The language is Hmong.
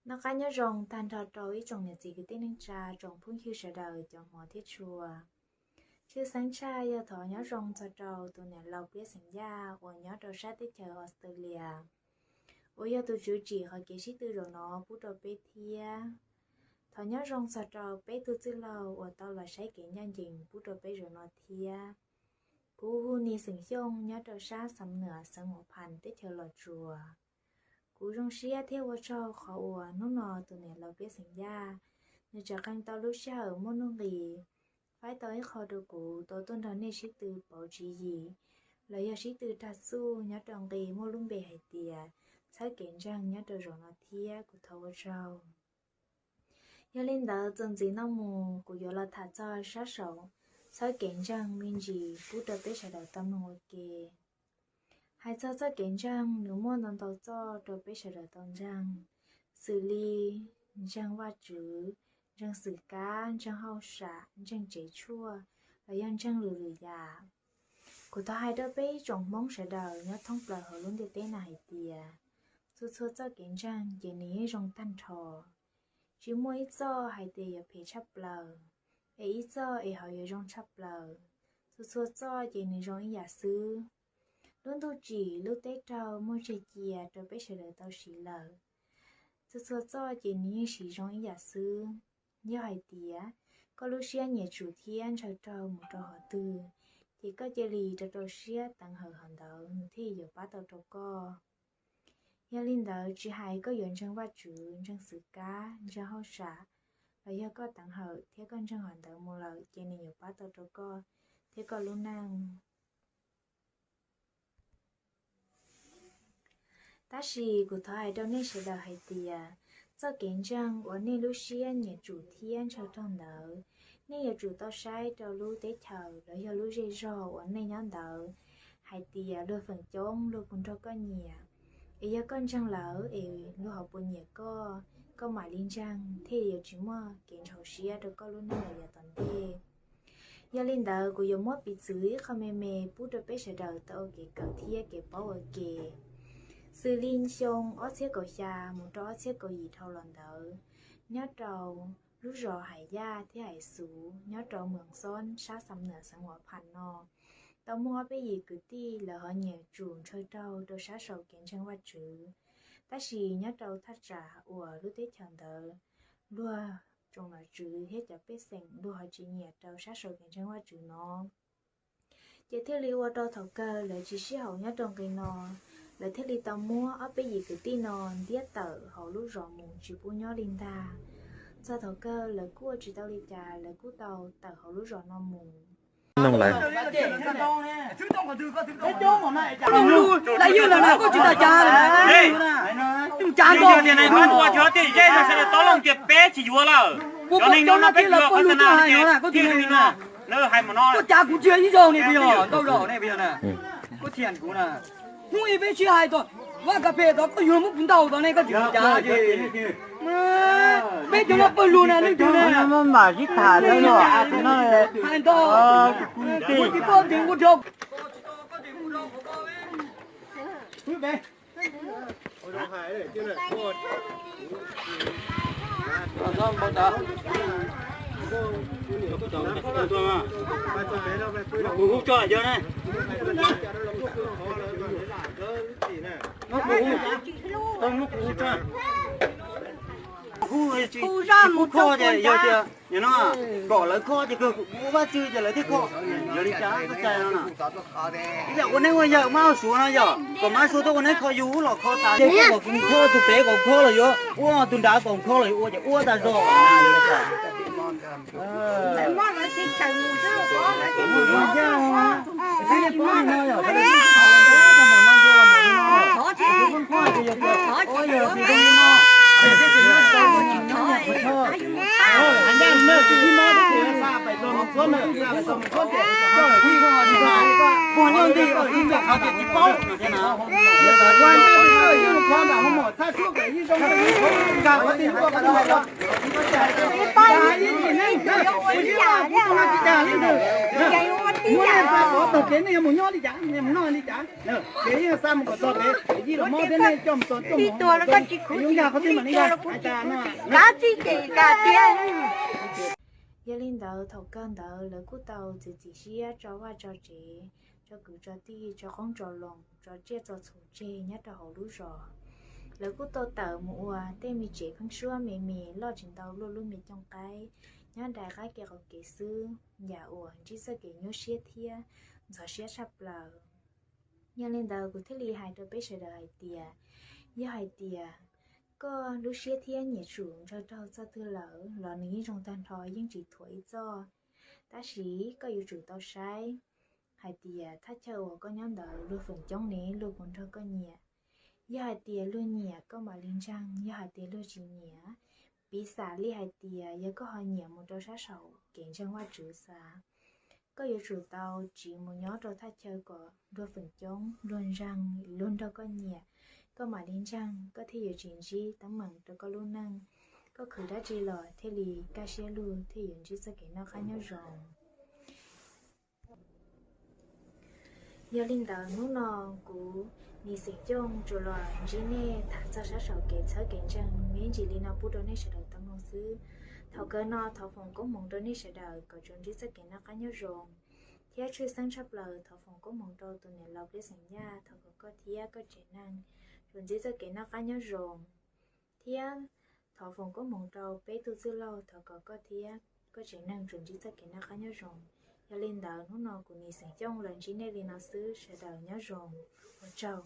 Noj qab nyob zoo tag nrho rau ib tsoom niam txiv kwv tij neej tsa, tsoom phooj ywg sawv daws cov hmov thiab tshua. Tshwj xeeb tshaj yog thov nyob zoo txog rau tus niam laus Pliab xeem Yaj uas nyob rau sab teb chaws Australia, uas yog tus tswv tsim qhov kev sib tw zaum no pub rau peb thiab. Thov nyob zoo txog rau peb tug txwj laug uas tau los saib kev ncaj ncees pub rau peb zaum no thiab. Kuv hu Nis xeem Xyooj nyob rau sab Xam Nuam xeev Huam Phas teb chaws Los Tsuas. Kuv zoo siab thiab ua tsaug qhov uas hnub no tus niam laus Pliab xeem Yaj, nws tseem qee tau lub sij hawm muaj nuj nqis faib tau ib qho rau kuv tau tuaj nrog nej sib tw pauv tswv yim los yog sib tw rag txuj nyob rau nqi muaj lub npe hais tias txhawb kev ntseeg nyob rau zaum no thiab kuv thov ua tsaug. Yog li ntawd txuas ntxiv no mus kuv yuav los tham txog sab saum txhawb kev ntseeg me ntsis pub rau peb sawv daws tau mloog ua ke. Hais txog txoj kev ntseeg nws muaj ntau ntau txoj rau peb sawv daws tau ntseeg, xws li ntseeg Vajtswv, ntseeg xwm kab, ntseeg hauj sam, ntseeg tsev tshuaj, los yog ntseeg lwm lwm yam. Kuv thov hais rau peb ib tsoom Hmoob sawv daws nyob thoob plaws hauv lub ntiaj teb no hais tias, txhua txhua txoj kev ntseeg ces nws yeej zoo tag nrho. Tsis muaj ib txoj hais tias yuav phem tshaj plaws, es ib txoj es ho yuav zoo tshaj plaws. Txhua txhua txoj ces nws zoo ib yam xwb. Lub ntuj tsim lub teb raug muaj tseg cia rau peb sawv daws tau siv lawm. Txhua txhua txoj ces nws yeej siv zoo ib yam xwb. Yog hais tias koj lub siab nyiam tsum thiab ntshaw raug mus rau qhov twg, ces koj cia li rau rau siab teev hawm qhov ntawd nws thiaj yuav pab tau rau koj. Yog li ntawd tsis hais koj yuav ntseeg Vajtswv, ntseeg xwm kab, ntseeg hauj sam, los yog koj teev hawm thiab koj ntseeg qhov ntawd mus lawm ces nws yuav pab tau rau koj thiab koj lub neej. Tab sis kuv thov hais rau nej sawv daws hais tias, txoj kev ntseeg uas nej lub siab nyiam tsum thiab ntshaw raug ntawd, nej yuav tsum tau saib rau lub teb chaws los yog lub zej zog uas nej nyob ntawd hais tias luag feem coob luag puas nrog koj nyiam. Es yog koj ntseeg lawm es luag ho puas nyiam koj, koj mam li ntseeg thiaj yuav tsis muaj kev ntxhov siab rau koj lub neej los yav tom ntej. Yog li ntawd kuv yuav muab piv txwv ib qho me me pub rau peb sawv daws tau ua kev kawm thiab kev paub ua ke. Xws li xyoo ob txhiab kaum xya mus rau ob txhiab kaum yim dhau los ntawd, nyob rau lub zos Hais Yaj thiab Hais Xuv nyob rau Moos Xob sab Xam Nuam xeev Huam Phas no, tau muaj ob peb yim kwv tij lawv ho nyiam tsum ntshaw raug rau sab saum kev ntseeg Vajtswv. Tab sis nyob rau thaj tsam uas lub teb chaws ntawd, luag tsoom nom tswv thiab cov pej xeem luag ho tsis nyiam rau sab saum kev ntseeg Vajtswv no. Ces thiaj li ua rau thaum kawg lawv tsis sib haum nyob rau nqi no, lawv thiaj li tau muab ob peb yim kwv tij no ntiab tawm hauv lub zos mus tsis pub nyob li ntag. Txog thaum kawg lawv kuj ua tsis tau li cas, lawv kuj tau tawm hauv lub zos no mus. Peb lus, lawv yog lawm na, koj tsis tas cas lawm na. Tus cav nkaus tias peb tsis yuav lawm. Kuv pom cov no tias lawv pom lus tuaj hais no na, koj tias no, koj cav kuv tsis yog ib zaug ne, puas yog ntau zaus ne, puas yog na? Koj thiam kuv na. Hnub ib peb sib hais tod, vaj kas phes tod koj yuav muab kuv ntaus tod ne, koj tsis cav ces peb cov no pawg lug na, leej twg na. Mam sib tham no, hais ntau, kuv tsis paub tias ua rau Kuv hu tso yog ne. Muab kuv hu, tau muab kuv hu tso. Hu, hu zaj mus kho ces yog tias nim no kom lawv kho ces kawg kuv ua Vajtswv ces lawv thiaj kho. Yog li cas koj cai no na? Ib yam ua neej ua yaig maj ua suav no yog kom maj ua suav tuaj ua neeb kho yus los kho tas. Ces koj kom kuv kho tus pem kom kho los yuav ua, tus nrad kom kho los yuav ua ces ua tas zog. Ua tib yam, ua tib yam, mus nyob li cas, mus noj li cas, ces yeej xa mus kom txog pem, yij los mob thiab nej coj mus txog, tib tuag los koj tsis khuv xim, tib tuag los kuv tsis khuv xim, kav tsij ces kav tiag. Yog li ntawd thaum kawg ntawd lawv kuj tau txiav txim siab tso vaj tso tsev, tso kwv tso tij, tso qoob tso loo, tso tsiaj tso txhu tseg nyob rau hauv lub zos. Lawv kuj tau tawm mus ua tej me tsev pheeb suab me me loj tsis ntau luaj lub me cooj qaib nyob nraim qab kev qaum kev xwb, yam uas ntsib txoj kev nyuaj siab thiab ntxhov siab tshaj plaws. Yog li ntawd kuv thiaj li hais rau peb sawv daws hais tias, yog hais tias koj lub siab thiab nyiam tsum ntshaw raug txoj twg lawm los nws yeej zoo tag nrho, yeej tsis thuam ib txoj. Tab sis koj yuav tsum tau saib hais tias thaj chaw uas koj nyob ntawd luag feem coob ne luag puas nrog koj nyiam. Yog hais tias luag nyiam koj mam li ntseeg, yog hais tias luag tsis nyiam, piv xam li hais tias yog koj ho nyiam mus rau sab saum kev ntseeg Vajtswv xav, koj yuav tsum tau tsiv mus nyob rau thaj chaw kom luag feem coob luag ntseeg, luag nrog koj nyiam, koj mam li ntseeg, koj thiaj yuav tsis ntsib teeb meem rau koj lub neej. Koj khwv dab tsi los thiaj li kaj siab lug, thiaj yuav ntsib txoj kev noj qab nyob zoo. Yog li ntawd hnub no kuv Nis xeem Xyooj tsuas los ntsib nej tham txog sab saum kev txhawb kev ntseeg me ntsis li no pub rau nej sawv daws tau mloog xwb. Thaum kawg no thov foom koob hmoov rau nej sawv daws kom tsuas ntsib txoj kev noj qab nyob zoo, thiab tshwj xeeb tshaj plaws thov foom koob hmoov rau tus niam laus Peb Xeem Yaj, thov kom koj thiab koj tsev neeg tsuas ntsib txoj kev noj qab nyob zoo, thiab thov foom koob hmoov rau peb tug txwj laug, thov kom koj thiab koj tsev neeg tsuas ntsib txoj kev noj qab nyob zoo. Yog li ntawd hnub no kuv Nis xeem Xyooj los ntsib nej li no xwb, sawv daws nyob zoo, ua tsaug.